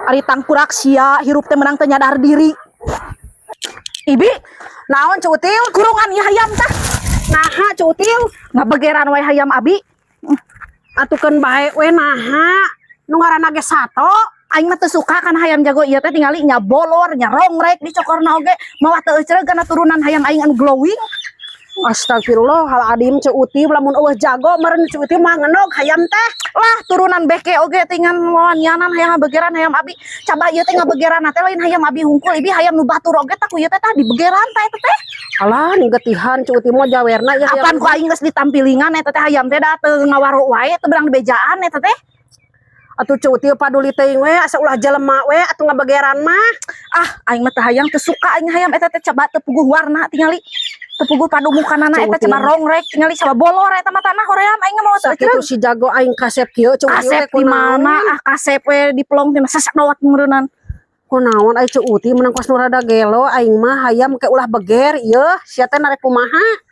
Ari tangkurak sia hirup teh menang teu nyadar diri. Ibi, Naon, Ceu Util? Kurungan ieu hayam tah. Naha, Ceu Util? Ngabegeran wae hayam abi. Atuh keun bae we, naha? Nu ngaranna ge sato. Aing mah teu suka kana hayam jago ieu teh, tingali nya bolor, nya rongrek dicokorna oge, mawa teu eucreug kana turunan hayam aing anu glowing. Astagfirullahaladzim, Ceu Util, lamun euweuh jago meureun Ceu Util mah ngenog hayam teh. Lah, turunan beke oge tingan wanianan hayam ngabegeran hayam abi. Coba ieu teh ngabegeran teh lain hayam abi hungkul, Ibi, hayam nu batur oge tah ku ieu teh tah dibegeran tah eta teh. Alah, ning getihan Ceu Util mah jawerna ya. Apan ku aing geus ditampilingan eta teh hayam teh da teu ngawaro wae, teu beurang dibejaan eta teh. Atuh Ceu Util paduli teuing we, asa ulah jelema we atuh ngabegeran mah. Ah, aing mah teu hayang, teu suka aing hayam eta teh. Coba teu puguh warna tingali. Teu puguh padumukanana Ceu eta, Util. coba rongrek tingali, coba bolor eta matana hoream, aing mah teu Sakitu si jago aing kasep kieu, Ceu Util Kasep teh di mana? Ah, kasep we dipelong tina sesedot meureunnan. Kunaon ai Ceu Uti menang kos nu rada gelo, aing mah hayam ke ulah beger ieu, sia teh narek kumaha?